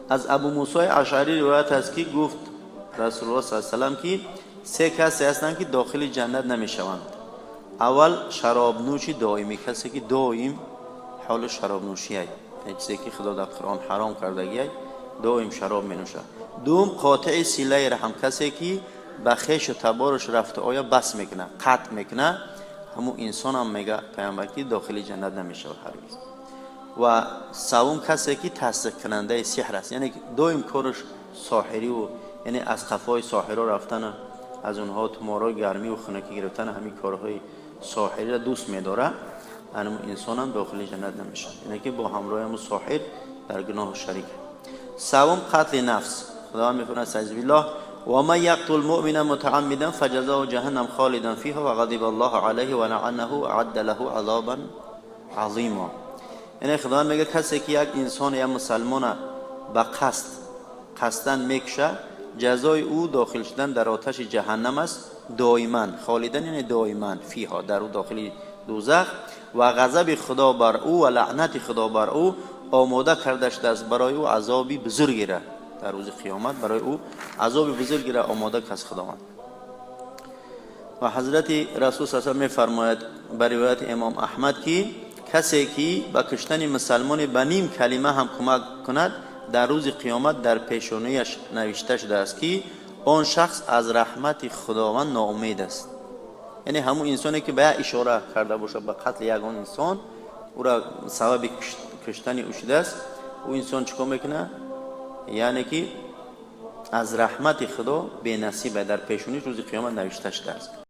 Аз Абу Мусои Ашъарӣ ривоят аст, ки гуфт Расулуллоҳ саллаллоҳу алайҳи васаллам, ки се касе ҳастанд, ки дохили ҷаннат намешаванд. Аввал, шаробнӯши доимӣ, касе ки доим ҳоли шаробнӯшӣ, чизе ки Худо дар Қуръон ҳаром кардагиай, доим шароб менӯшад. Дуюм, қотеи силаи раҳм, касе ки ба хешу табораш рафту оя бас мекунад, қатъ мекунад, ҳамун инсонам, мега Паямбар, ки дохили ҷаннат намешавад ҳаргиз. Ва савум, касе ки тасдиқкунандаи сиҳр аст, яъне доим кораш соҳириву, яъне аз қафои соҳиро рафтана, аз онҳо туморои гармиву хунукӣ гирифтана, ҳамин корҳои соҳириро дӯст медорад, ҳамун инсонам дохили ҷаннат намешавад, яъне ки бо ҳамроҳи ҳамун соҳир дар гуноҳу шарик. Савум, қатли нафс. Худованд мефармояд, استعذ بالله: ومن يقتل مؤمنا متعمدا فجزاؤه جهنم خالدا فيها وغضب الله عليه ولعنه وأعد له عذابا عظيما. Яъне Худованд мега, касе ки як инсон, як мусалмона ба қасд, қасдан мекуша, ҷазои ӯ дохил шудан дар оташи ҷаҳаннам аст доиман. خالدا яъне доиман, فيها дар ӯ, дохили дӯзах, ва ғазаби Худо бар ӯ ва лаънати Худо бар ӯ, омода карда шудааст барои ӯ азоби бузургера. Дар рӯзи қиёмат барои ӯ азоби бузургера омода кард Худованд. Ва ҳазрати Расул са мефармояд, ба ривояти Имом Аҳмад, ки касе ки ба куштани мусалмоне ба ним калима ҳам кӯмак кунад, дар рӯзи қиёмат дар пешонаяш навишта шудааст, ки он шахс аз раҳмати Худованд ноумед аст. Яъне ҳамун инсоне ки ба як ишора карда бошад ба қатли ягон инсон, ӯра сабаби куштани ӯ шудааст, ӯ инсон чӣ кор мекунад? Яъне ки аз раҳмати Худо бенасиба, дар пешониш рӯзи қиёмат навишта шудааст.